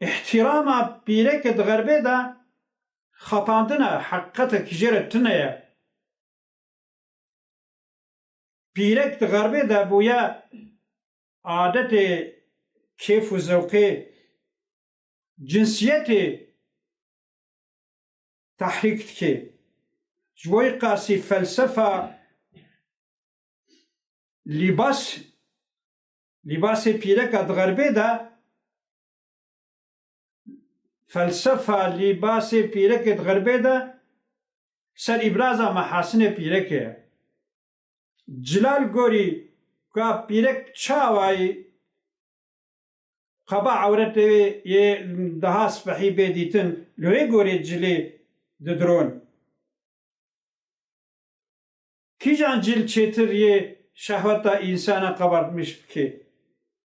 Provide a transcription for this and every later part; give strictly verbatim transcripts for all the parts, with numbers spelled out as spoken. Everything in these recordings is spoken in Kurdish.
Îhtîrama pîrekê di xerbê de xapandin e, heqîqetek jê re tune ye. Pîrek di xerbê de bûye adetê kêf û zewqê cinsiyetê tehrîk dike. Ji bo wî qasî felsefa lîbas, lîbasê pîreka di xerbê de, felsefa lîbasê pîrekê di xerbê de ser îbraza mehasinê pîrekê ye. Cila li gorî ka pîrek çawayî qeba ewretê wê yê daha spehî bê dîtin, li wê gorê cilê didiron. Kîjan cil çêtir yê şehweta însana qebartmiş bike?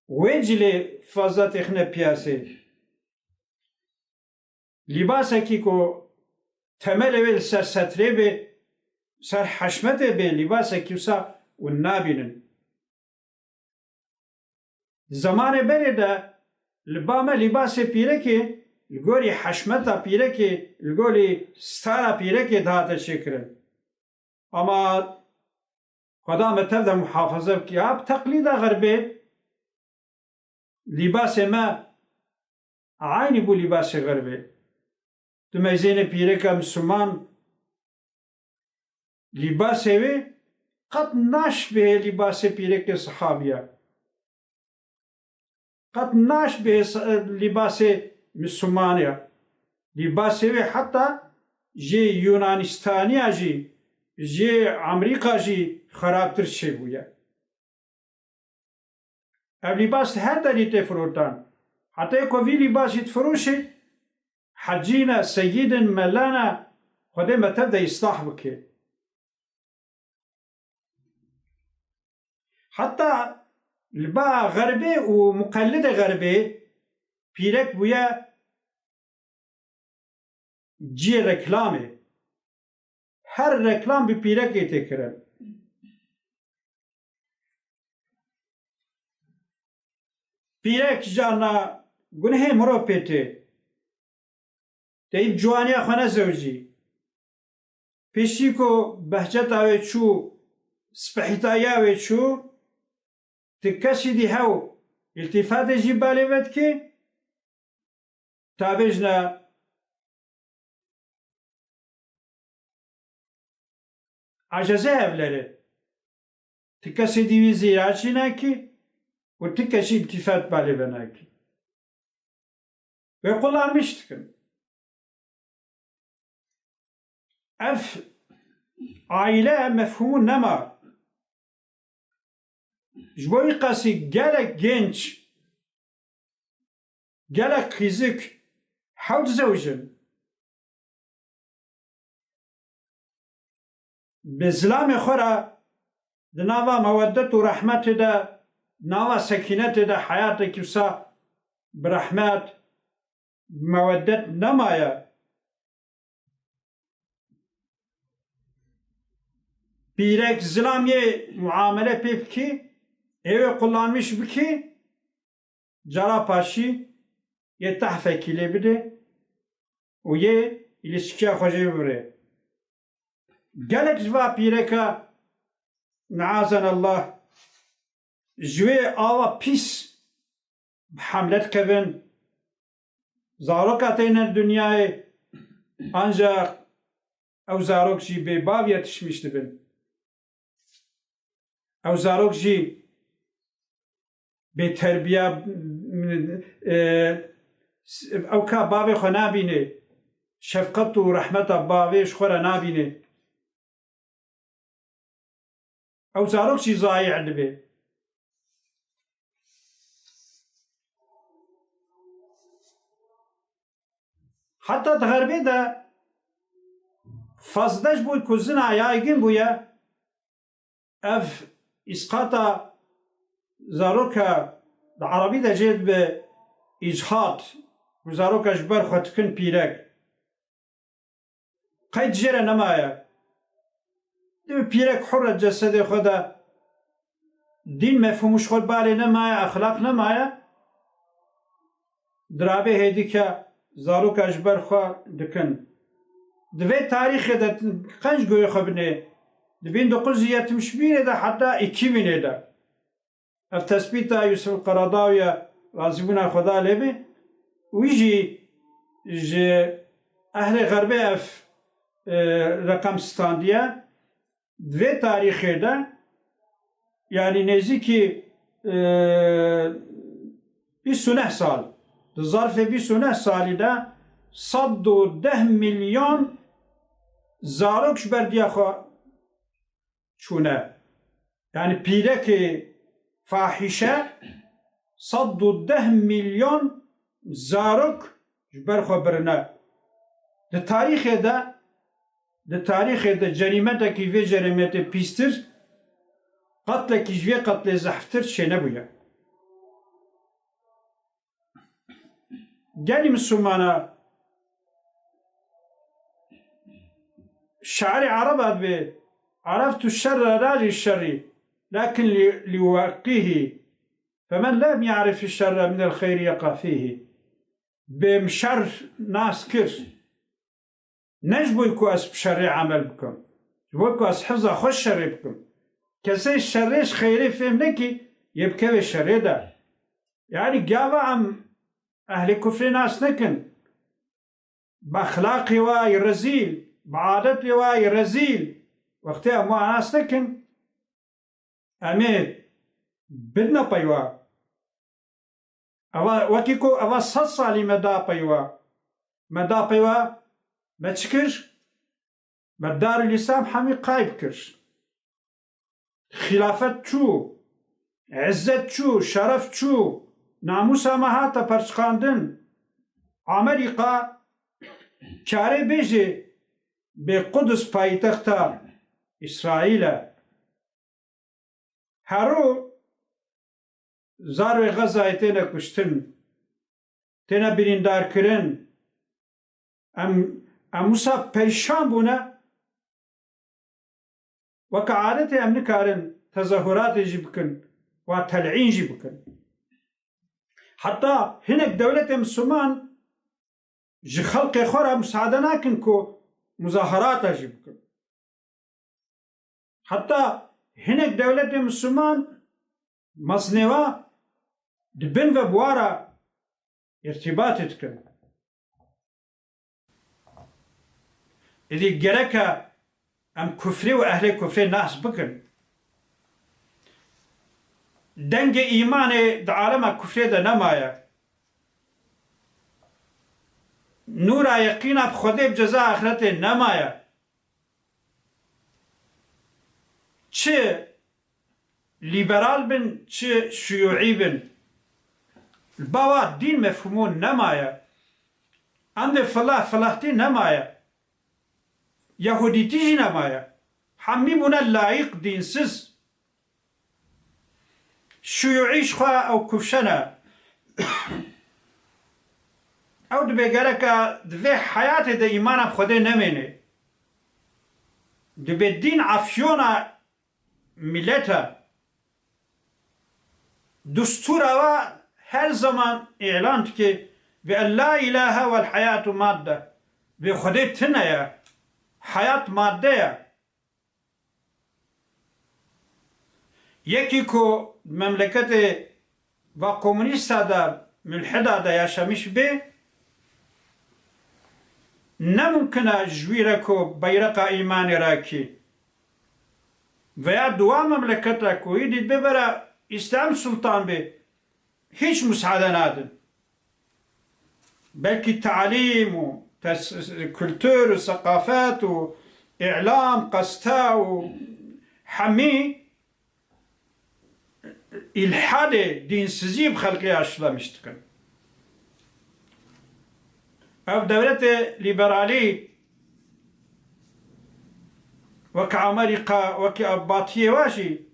Wê cilê fazla têxine piyasê. Lîbasekî ku temelê wê li ser setrê bê, ser heşmetê bê, lîbasekî wisa hûn nabînin. Di zemanê berê de li ba me lîbasê pîrekê, li gorî heşmeta pîrekê, li gorî stara pîrekê dihate çêkirin. Ama Xweda me tev de muhafaza bike. Ya bi teqlîda xerbê, lîbasê me eynî bû lîbasê xerbê. Tu meyzênê pîreka misliman, lîbasê wê qet naşbihê lîbasê pîrekê sihabiya. Qet naşbihê s-, lîbasê mislimanê ya. Lîbasê wê heta jê Yunanîstaniya jî, jê Amerîka jî xerabtir çêbûye. Ev lîbas her derî tê firotan. Heta ku vî lîbasî difiroşê, hecî ne, seyîd in, mela ne, Xwedê me tev de îslah bike. Heta li ba xerbê û muqellidê xerbê pîrek bûye cihê reklamê. Her reklam bi pîrekê tê kirin. Pîrek carna gunehê mirov pê tê. Teyî bi ciwaniya xwe nezewicî. Piştî ku behceta wê çû, spehîtaya wê çû, ti kesî dî hew îltîfatê jî balê vedikê, tavêjne ecezê evlerê. Ti kesê dî wî zîraçî nakî û ti kesî îltîfat balê venakî. Wê qulanmiş dikin. Ev aîle mefhûmû nema. Ji bo wî qasî gelek genç, gelek xîzik hew dizewicin. Bi zilamê xwe re di nava meweddet û rehmetê de, nava sekînetê de heyatekî wisa bi rehmet, bi meweddet nemaye. Pîrek zilam yê muamele pê bikî, ê wê qulanmiş bikî, cara paşî yê tehfekî lê bidê û yê îlişkiya xwe jê bibirê. Gelek ji va pîreka, neazenallah, ji wê ava pîs bi hemle dikevin. Zaroka têne dinyayê, ancak ew zarok jî bê bav yetişmiş dibin. Ew zarok jî bê terbiya, e, ew ka bavê xwe nabînê, şefqet û rehmeta bavê ji xwe re nabînê. Ew zarok jî zayî dibe. Heta di xerbê de fazde ji bo ku zina yaygin bûye, ev îsqata zaroka di erebî de jê dibe îchat, ku zaroka ji ber xwe dikin pîrek. Qeyd jê re nemaye. Dê pîrek hurre cesedê xwe de, dîn mefhûmû ji xwe balê nemaye, exlaq nemaye. dirabê hêdîke zaroka ji ber xwe dikin. Di vê tarîxê de qenc guhê xwe binê, di bin dokuz yüz yetmiş bir de heta iki bin de. Ev tespîta Yusuf Karadawî ye, razîbûna Xweda lê be. Wî jî ji ehlê xerbê ev, e, reqem standiye. Di vê tarîxê de, yanî nêzîkî, e, bîst û neh sal, di zarfê bîst û neh salî de sed û deh milyon zarok ji ber diya xwe çûne. Yanî pîrekê fahîşe sed û deh milyon zarok ji ber xwe birine. Di tarîxê de, di tarîxê de cerîmetekî vê cerîmetê pîstir, qetlekî ji vê qetlê zehftir çênebûye. Gelî Mislimana, şairê Ereba dibê, "Areftu şerre la li şerrî, lakin li, li weqîhî. Femen lem ya'rif şerre minel xeyri yeqa fîhî." Bê min şer nas kir. Ne ji bo ku ez bi şerê emel bikim. Ji bo ku ez hifza xwe şerê bikim. Kesê şerê ji xeyrê fêm nekî, yê bikeve şerê de. Yanî gava em ehlê kufrê nas nekin. Bi exlaqê wa yê rezîl, bi adetê wa yê rezîl. Wextê em wa nas nekin, em ê bidine peywa. Eva, wekî ku eva sed salî me da peywa. Me da peywa, me çi kir? Me Darul Îslam hemî qayb kir. Xilafet çû, izzet çû, şeref çû, namûsa me hate perçiqandin. Amerîka karê bêjê bê Qudus paytexta Îsraîl e. Hero zarê Xezayê têne kuştin, têne birîndarkirin. Em, em wisa perîşan bûne, weke adetê em nikarin tezehuratê jî bikin, wa tel'în jî bikin. Heta hinek dewletê Misliman ji xelkê xwe re musade nakin ku muzaherata jî bikin. Heta hinek dewletê Misliman mesnêwa di bin ve bi wa re îrtîbatê dikin. Êdî gereke em kufrê û ehlê kufrê nas bikin. Dengê îmanê di alema kufrê de nemaye. Nûra yeqîna bi Xwedê bi ceza axretê nemaye. Çi lîberal bin, çi şuyûî bin, li ba wa dîn mefhûmû nemaye. Em dê filah, filahtî nemaye. Yehûdîtî jî nemaye. Hemî bûne layîq, dînsiz. Şuyûî ji xwe ew kufşe ne. Ew dibê gereke di vê heyatê de îmana bi Xwedê nemêne. Dibê dîn efyona milet e. Dustûra we her zaman îlan dike, bi en la îlahe wel heyatu madde. Bi Xwedê tune ye. Heyat madde ye. Yekî ku memleketê va komûnîsta de, mulhida de yaşamiş bê, ne mumkin e ji wî re ku beyreqa îmanê rakî. Veya di wa memleketa ku êdî dibê bera Îslam sultan bê, hîç musade nadin. Belkî talîm û tes-, kultur û seqafet û îlam, qeste û hemî îlhadê, dînsizî bi xelkê aşilamiş dikin. Ev dewletê lîberalî weke Amerîka, weke batiyê wa jî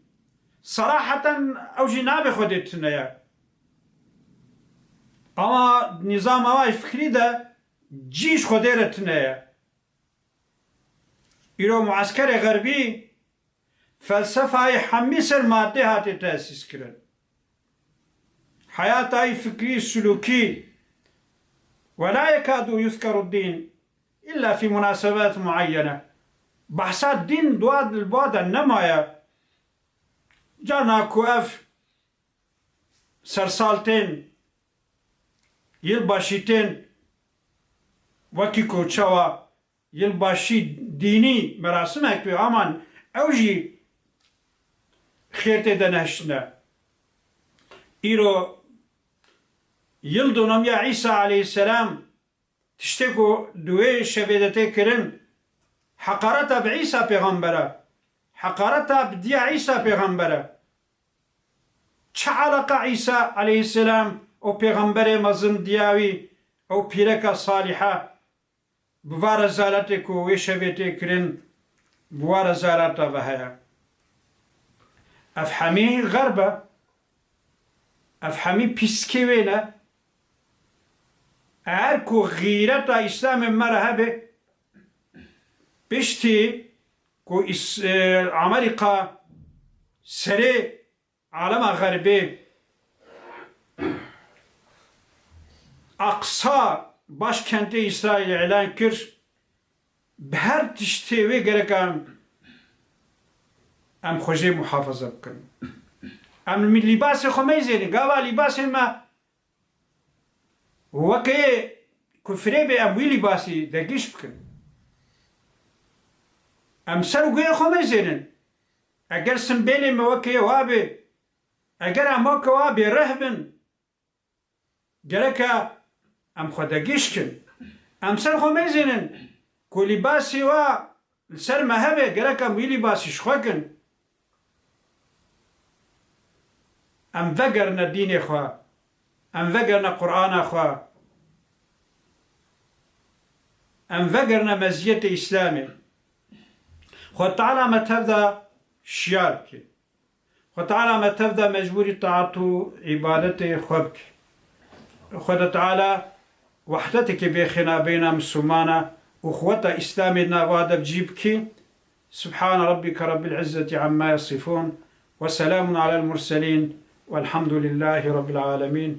seraheten ew jî navê Xwedê tune ye. Ama nîzama wa yê fikrî de cî ji Xwedê re tune ye. Îro mueskerê xerbî felsefayê hemî ser madde hatiye tesîs kirin. Heyata wî fikrî, sulûkî, ولا يكاد يذكر الدين إلا في مناسبات معينة. Behsa dîn dua li ba de nemaye. Carna ku ev sersal tên, yilbaşî tên, wekî ku çawa yilbaşî dînî merasimek bê, aman ew jî xêr tê de nehiştine. Îro yil donomiya Îsa aleyhisselam, tiştê ku di wê şevê de tê kirin, heqareta bi Îsa pêxember e, heqareta bi diya Îsa pêxember e. Çi eleqa Îsa aleyhisselam û pêxemberê mezin diya wî û pîreka salîhe bi va rezaletê ku wê şevê tê kirin, bi wa rezaleta ve heye? Ev hemî xerb e. Ev hemî pîskê wê ne. Eger ku xîreta Îslamê me re hebe, piştî ku Îs-, e, Amerîka serê alema xerbê Aqsa başkentê Îsraîlê îlan kir, bi her tiştê wê gerek em, em xwe jê muhafaza bikin. Em lîbasê xwe meyzênin. Gava lîbasê me weke kufrê bê, em wî lîbasî degîş bikin. Em ser û guhê xwe meyzênin. Eger simbêlê me weke wa bê, eger em weke wa bêreh bin, gereke em xwe degîş kin. Em ser xwe meyzênin ku lîbasê wa li ser me hebe, gerek em wî lîbasî ji xwe kin. Em vegerine dînê xwe, em vegerine Qur'ana xwe, em vegerine meziyetê Îslamê. Xwe Teala me tev de şiyar bike. Xwe Teala me tev de mecbûrî taat û îbadetê xwe bike. Xweda Teala wehdetekê bêxêna beyna Mislimana û quweta Îslamê nava de bi cî bike. سبحان ربك رب العزة عما يصفون وسلام على المرسلين والحمد لله رب العالمين.